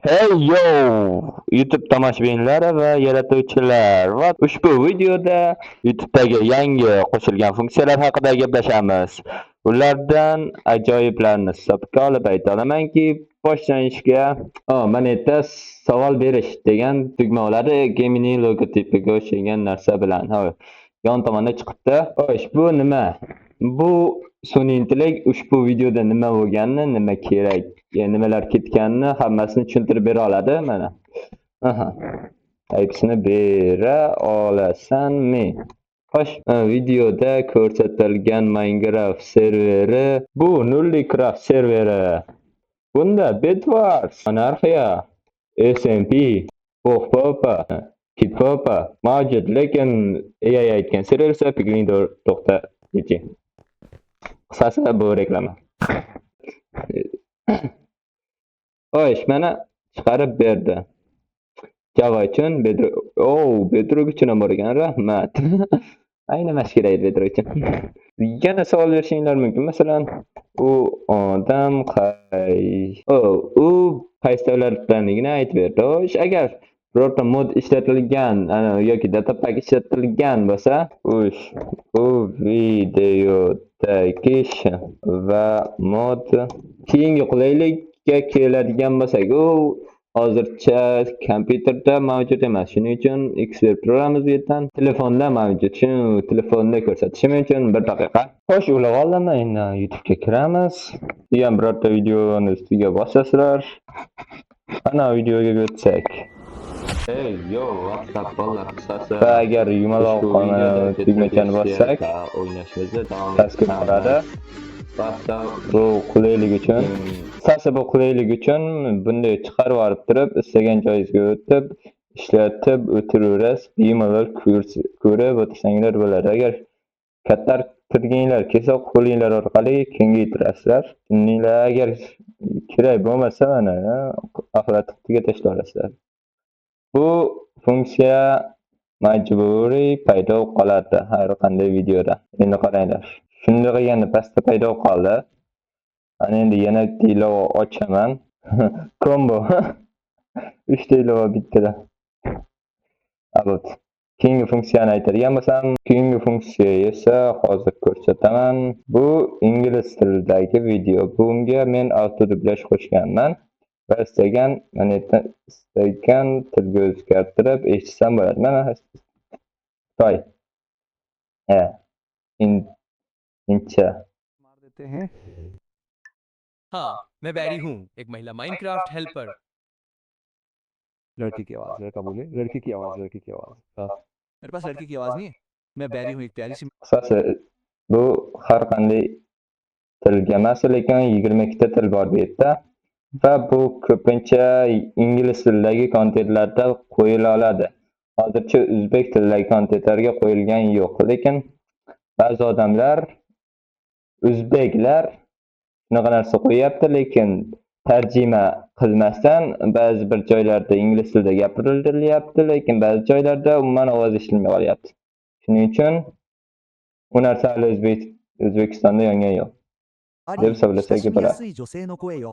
Hey yo! YouTube tomoshabinlari va yaratuvchilar va ushbu videoda YouTube'dagi yangi qo'shilgan funksiyalar haqida gaplashamiz. Ulardan ajoyiblarini hisobga olib ayta olamanki, boshlanishga mana yerda savol berish degan tugma bo'ladi. Gemini logotipiga o'xshagan narsa bilan. Hop, yon tomonda chiqibdi. Xo'sh, bu nima? Bu sun'iy intellekt ushbu videoda nima bo'lganini, nima kerak, nimalar ketganini hammasini tushuntirib bera oladi mana. Aha. Hepsini bera olasanmi? Xo'sh, videoda ko'rsatilgan Minecraft serveri bu Nullicraft serveri. Bunda Bedwars, Anarxiya, SMP, Popa, Kitpopa mavjud, lekin AI aytgan server esa Piglin to'xta GG. Qisqasi, bu reklama. Xo'sh, mana chiqarib berdi. Java uchun Bedrock, oh, Bedrock uchun ham bor ekan, rahmat. Ayni emas kerak edi Bedrock uchun. Yana savol berishinglar mumkin. Masalan, u odam u qaysi davlatdanligini aytib berdi. Xo'sh, agar birorta mod ishlatilgan yoki datapack ishlatilgan bo'lsa, xo'sh, bu videodagi va mod. Keyingi qulaylikka keladigan bo'lsak, u hozircha kompyuterda mavjud emas. Shuning uchun X berib turamiz bu yerdan. Telefonda mavjud. Shuni telefonda ko'rsatishim uchun bir daqiqa. Xo'sh, ulab oldim. Endi YouTube'ga kiramiz. Degan birorta videoni ustiga bosasizlar. Ana videoga o'tsak. Hey yo, WhatsApp bolalar, qisqasi Va agar yumaloq ushbu videoda tugmachani bossak, o'ynashimizni davom pastga boradi. WhatsApp Bu qulaylik uchun. Qisqasi, bu qulaylik uchun bunday chiqarib olib turib, istagan joyingizga o'tib, ishlatib o'tiraverasiz. Bemalol ko'rib o'tirsanglar bo'ladi. Agar kattartirginglar kelsa, qo'linglar orqali kengaytirasizlar. Shundaylar, agar kerak bo'lmasa, mana axlat qutiga tashlab olasizlar. Bu funksiya majburiy paydo bo'lib qoladi har qanday videoda. Endi qaranglar. Shunday qilganda pastda paydo bo'lib qoldi. Ana endi yana bitta ilova ochaman. Kombo. Uchta ilova bittada. Abot. Keyingi funksiyani aytadigan bo'lsam, keyingi funksiya esa hozir ko'rsataman. Bu ingliz tilidagi video. Bunga men avto dublyaj qo'shganman va istagan mana yerdan istagan tilga o'zgartirib eshitsam bo'ladi. Mana Xitoy. Ha. Hindcha. मार देते हैं। हाँ, मैं बैरी हूँ, एक महिला Minecraft helper. लड़की की आवाज, लड़का बोले, लड़की की आवाज, लड़की की आवाज, हाँ। मेरे पास लड़की की आवाज नहीं है। मैं बैरी हूँ, एक प्यारी सी Qisqasi, bu har qanday tilga emas, lekin 22 ta til bor bu yerda va bu ko'pincha ingliz tilidagi kontentlarda qo'yila oladi. Hozircha o'zbek tilidagi kontentlarga qo'yilgani yo'q, lekin ba'zi odamlar, o'zbeklar shunaqa narsa qo'yyapti, lekin tarjima qilmasdan ba'zi bir joylarda ingliz tilida gapirilyapti, lekin ba'zi joylarda umuman ovoz eshitilmay qolyapti. Shuning uchun u narsa hali O'zbekistonda yongan yo'q deb hisoblasak 親しみや bo'ladi. すい女性の声よ。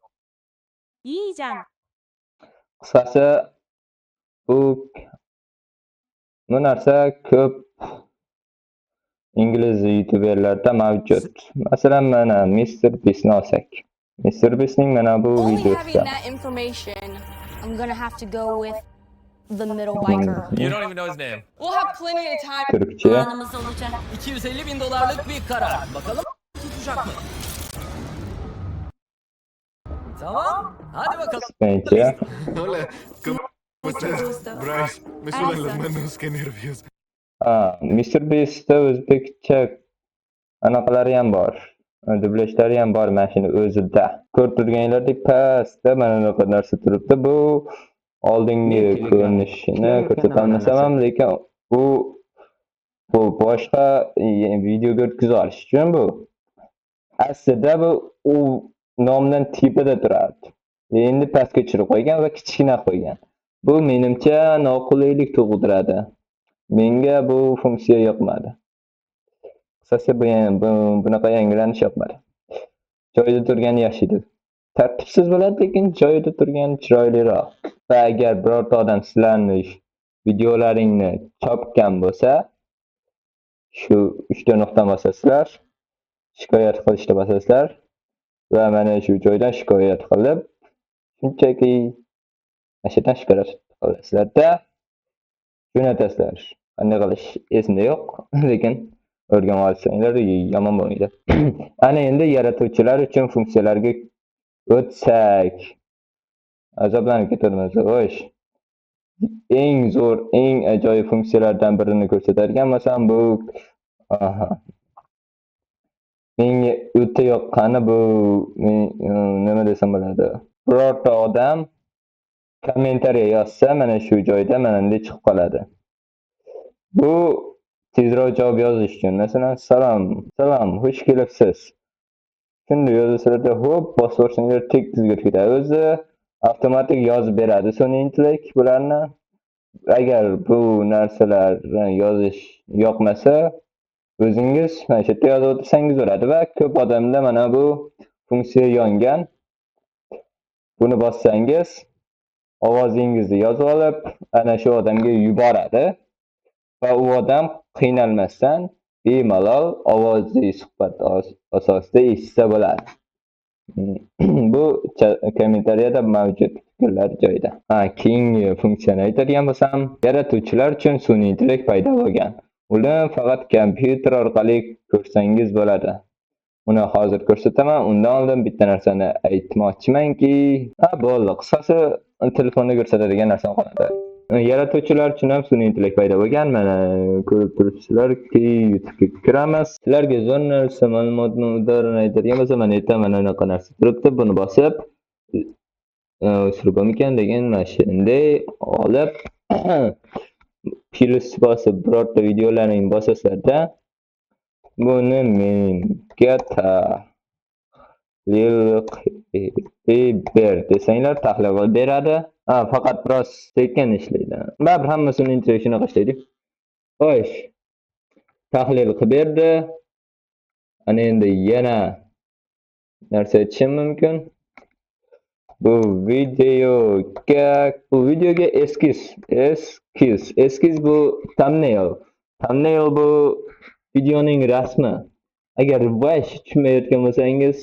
いいじゃん。 Qisqasi, bu narsa ko'p ingliz youtuberlarda mavjud. Masalan, mana Mr. Beastni olsak. Mr. Beastning mana bu Only videosida. having that information, I'm gonna have to go with the middle biker. You don't even know his name. We'll have plenty of time. Turkcha. Anımız olacak. 250 bin dolarlık bir karar. Bakalım tutacak mı? Tamam. Hadi bakalım. Ispancha. Hola, ¿cómo estás? Bryce, me sudan las manos, qué nervios. Ha, Mr. Beastda o'zbekcha anaqalari ham bor. Dublyajlari ham bor mana shuni o'zida. Ko'rib turganinglardek, pastda mana bunaqa narsa turibdi. Bu oldingi ko'rinishini ko'rsatolmasam ham, lekin bu boshqa videoga o'tkazib olish uchun bu. Aslida bu u nomdan tepada turardi. Endi pastga tushirib qo'ygan va kichkina qo'ygan. Bu menimcha noqulaylik tug'diradi. Menga bu funksiya yoqmadi. Qisqasi, bunaqa yangilanish yoqmadi. Joyida turgani yaxshi edi. Tartibsiz bo'ladi, lekin joyida turgani chiroyliroq. Va agar birorta odam sizlarni videolaringni chopgan bo'lsa, shu uchta nuqta bosasizlar, shikoyat qilishni bosasizlar va mana shu joydan shikoyat qilib, shunchaki mana shu yerdan shikoyat qilasizlarda jo'natasizlar. Qanday qilish esimda yo'q, lekin o'rganib olsanglar yomon bo'lmaydi. Ana endi yaratuvchilar uchun funksiyalarga o'tsak. Azoblanib ketamiz. Xo'sh. Eng zo'r, eng ajoyib funksiyalardan birini ko'rsatadigan bo'lsam, bu aha. Menga o'ta yoqqani bu nima desam bo'ladi. Birorta odam kommentariya yozsa, mana shu joyda mana bunday chiqib qoladi. Bu tezroq javob yozish uchun. Masalan, salom, salom, xush kelibsiz. Shunday yozasizlarda, hop, bosib yuborsanglar tekizga ketadi. O'zi avtomatik yozib beradi sun'iy intellekt bularni. Agar bu narsalarni yozish yoqmasa, o'zingiz mana shu yerda yozib o'tirsangiz bo'ladi va ko'p odamda mana bu funksiya yongan. Buni bossangiz, ovozingizni yozib olib, ana shu odamga yuboradi va u odam qiynalmasdan bemalol ovozli suhbat asosida eshitsa bo'ladi. Bu kommentariyada mavjud fikrlar joyida. Ha, keyingi funksiyani aytadigan bo'lsam, yaratuvchilar uchun sun'iy intellekt paydo bo'lgan. Uni faqat kompyuter orqali ko'rsangiz bo'ladi. Uni hozir ko'rsataman. Undan oldin bitta narsani aytmoqchimanki, ha, bo'ldi. Qisqasi telefonda ko'rsatadigan narsam qoladi. Yaratuvchilar uchun ham sun'iy intellekt paydo bo'lgan. Mana ko'rib turibsizlarki, YouTube'ga kiramiz. Sizlarga zo'r narsa ma'lumotni udarini aytadigan bo'lsam, mana yerda mana bunaqa narsa turibdi. Buni bosib, o'chirib degan mana shunday olib plus bosib birorta videolaringni bosasizlarda, buni menga tahlil qilib ber desanglar, tahlil qilib beradi. Ha, faqat biroz sekin ishlaydi. Baribir hamma sun'iy intellekt shunaqa ishlaydi. Xo'sh, tahlil qilib berdi. Ana endi yana narsa aytishim mumkin. Bu videoga eskiz, bu thumbnail. Thumbnail bu videoning rasmi. Agar вообще tushunmayotgan bo'lsangiz,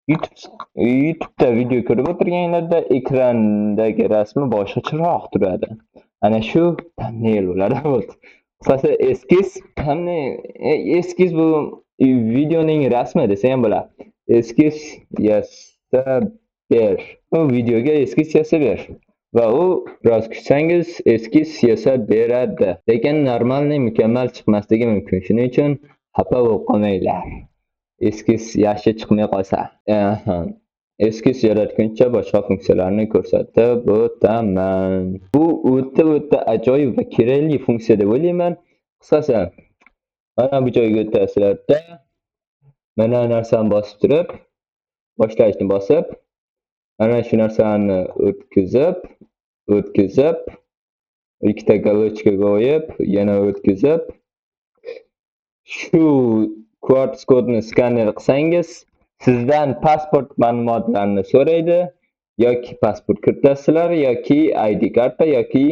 YouTube'da video ko'rib o'tirganlarda ekrandagi rasmi boshqacharoq turadi. Ana shu thumbnail bo'ladi. Bo'ldi. Qisqasi eskiz, thumbnail, eskiz bu videoning rasmi desa ham bo'ladi. Eskiz yasab ber. Bu videoga eskiz yasab ber. Va u biroz kutsangiz eskiz yasab beradi. Lekin нормальный, mukammal chiqmasligi mumkin. Shuning uchun xafa bo'lib qolmanglar. Eskiz yaxshi chiqmay qolsa. Aha. Eskiz yaratguncha boshqa funksiyalarni ko'rsatib o'taman. Bu o'ta ajoyib va kerakli funksiya deb o'ylayman. Qisqasi, mana bu joyga o'tasizlarda, mana narsani bosib turib, boshlashni bosib, mana shu narsani o'tkazib, o'tkazib, ikkita галочка qo'yib, yana o'tkazib, shu QR kodni skaner qilsangiz, sizdan pasport ma'lumotlarini so'raydi yoki pasport kiritasizlar yoki ID karta yoki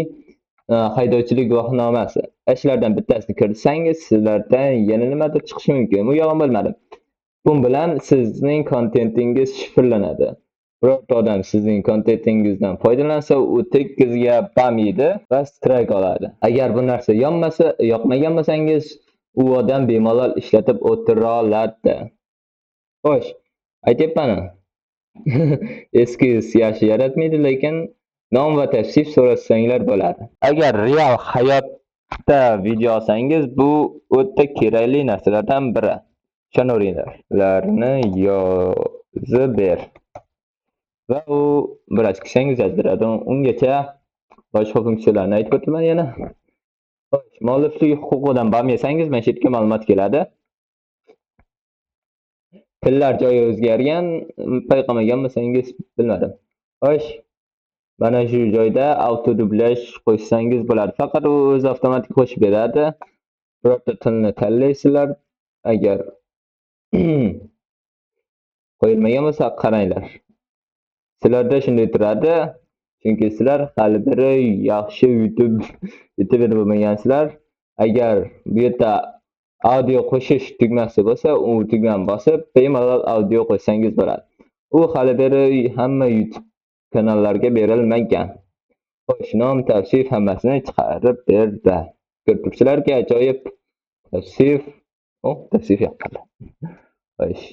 haydovchilik guvohnomasi. Shulardan bittasini kiritsangiz, sizlardan yana nimadir chiqishi mumkin. Bu yolg'on bo'lmadi. Bu bilan sizning kontentingiz shifrlanadi. Birorta odam sizning kontentingizdan foydalansa, u tekizga bam yeydi va strike oladi. Agar bu narsa yonmasa, yoqmagan bo'lsangiz, u odam bemalol ishlatib o'tira oladi. Xo'sh, aytyapman. Eskiz yaxshi yaratmaydi, lekin nom va tavsif so'rasanglar bo'ladi. Agar real hayotda video olsangiz, bu o'ta kerakli narsalardan biri. Ishonaveringlar. Ularni yozib ber. Va u biroz kutsangiz yozib beradi. Ungacha boshqa funksiyalarni aytib o'taman yana. Xo'sh, mualliflik huquqidan bam yesangiz, mana shu yerga ma'lumot keladi. Tillar joyi o'zgargan, payqamagan bo'lsangiz bilmadim. Xo'sh, mana shu joyda avto dublyaj qo'shsangiz bo'ladi. Faqat u o'zi avtomatik qo'shib beradi. Birorta tilni tanlaysizlar. Agar qo'yilmagan bo'lsa, qaranglar. Sizlarda shunday turadi. Chunki sizlar hali biri yaxshi YouTube YouTuber bo'lmagansizlar. Agar bu yerda audio qo'shish tugmasi bo'lsa, u tugmani bosib, bemalol audio qo'shsangiz bo'ladi. U hali beri hamma YouTube kanallarga berilmagan. Xo'sh, nom, tavsif hammasini chiqarib berdi. Ko'rib turibsizlarki, ajoyib tavsif. Oh, tavsif yoqqan. Xo'sh.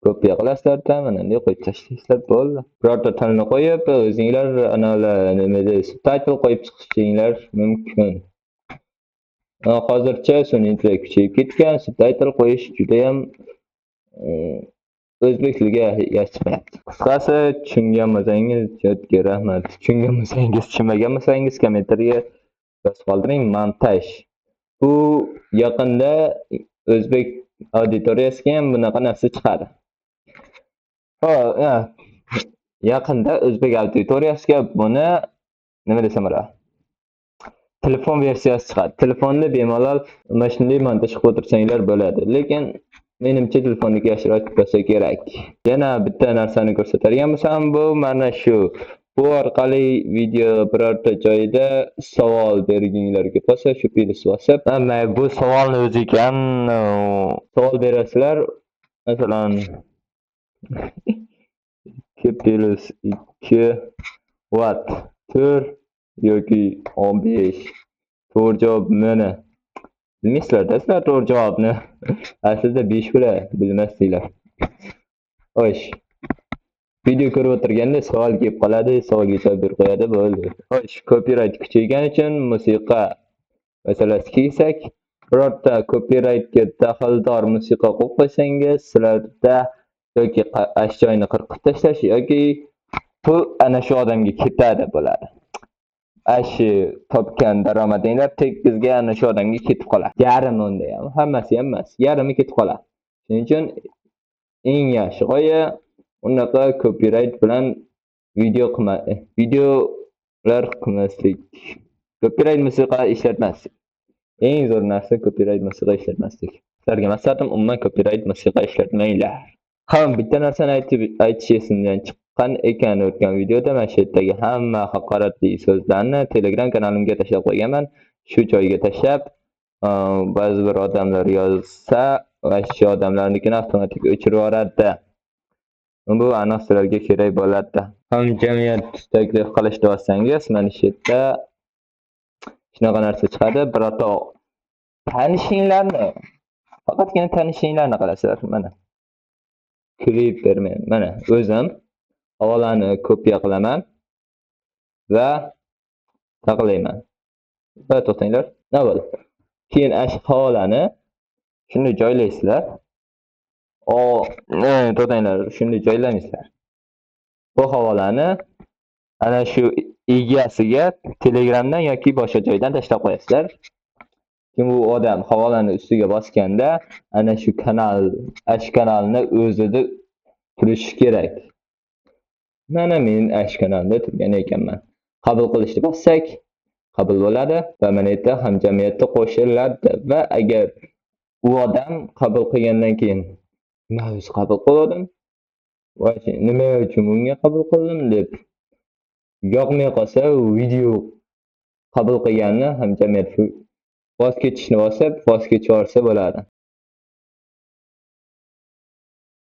Kopiya qilasizlarda, mana bunday qo'yib tashlaysizlar, bo'ldi. Birorta tilni qo'yib, o'zinglar analar nimada subtitle qo'yib chiqishinglar mumkin. Hozircha sun'iy intellekt kuchayib ketgan, subtitle qo'yish judayam o'zbek tiliga yaxshi chiqmayapti. Qisqasi, tushungan bo'lsangiz, yo'tga rahmat. Tushungan bo'lsangiz, tushunmagan bo'lsangiz, kommentariya yozib qoldiring. Montaj. Bu yaqinda o'zbek auditoriyasiga ham bunaqa narsa chiqadi. Ha, yaqinda o'zbek auditoriyasiga buni nima desam bo'ladi? Telefon versiyasi chiqadi. Telefonda bemalol mana shunday montaj qilib o'tirsanglar bo'ladi. Lekin menimcha telefonniki yaxshiroq bo'lsa kerak. Yana bitta narsani ko'rsatadigan bo'lsam, bu mana shu. Bu orqali video birorta joyida savol berginglar kelib qolsa, shu plyus bosib, mana bu savolni o'zi ekan, savol berasizlar. Masalan, 2 plyus 2 what 4 yoki 15. To'g'ri javob mana. Bilmaysizlar-da sizlar to'g'ri javobni. Aslida 5 bo'ladi, bilmasdinglar. Xo'sh. Video ko'rib o'tirganda savol kelib qoladi, savolga javob berib qo'yadi, bo'ldi. Xo'sh, copyright kuchaygani uchun musiqa masalasiga kelsak, birorta copyrightga daxldor musiqa qo'yib qo'ysangiz, sizlarda yoki joyini qirqib tashlash yoki pul ana shu odamga ketadi bo'ladi. Shu topgan daromadinglar tekizga ana shu odamga ketib qoladi. Yarmi unda ham, hammasi ham emas, yarmi ketib qoladi. Shuning uchun eng yaxshi g'oya unaqa copyright bilan video qilma, videolar qilmaslik. Copyright musiqa ishlatmaslik. Eng zo'r narsa copyright musiqa ishlatmaslik. Sizlarga maslahatim, umuman copyright musiqa ishlatmanglar. Ham bitta narsani aytib aytish esimdan chiqqan ekan o'tgan videoda. Mana shu yerdagi hamma haqoratli so'zlarni Telegram kanalimga tashlab qo'yganman. Shu joyga tashlab, ba'zi bir odamlar yozsa, va shu odamlarnikini avtomatik o'chirib yuboradi. Bu aniq sizlarga kerak bo'ladi. Ham jamiyat taklif qilishni bossangiz, mana shu yerda shunaqa narsa chiqadi. Birorta tanishinglarni, faqatgina tanishinglarni qilasizlar. Mana. Klip bermayman. Mana o'zim havolani kopiya qilaman va taqlayman. Va to'xtanglar. Nima bo'ldi? Keyin ana shu havolani shunday joylaysizlar. O, to'xtanglar, shunday joylamaysizlar. Bu havolani ana shu egasiga Telegramdan yoki boshqa joydan tashlab qo'yasizlar. Keyin bu odam havolani ustiga bosganda ana shu kanal, ana shu kanalni o'zida turishi kerak. Mana men ana shu kanalda turgan ekanman. Qabul qilishni bossak, qabul bo'ladi va mana yerda hamjamiyatga qo'shiladi va agar u odam qabul qilgandan keyin nima o'zi qabul qildim va nima uchun bunga qabul qildim deb yoqmay qolsa, u video qabul qilganini hamjamiyat voz kechishni bosib, voz kechib yuborsa bo'ladi.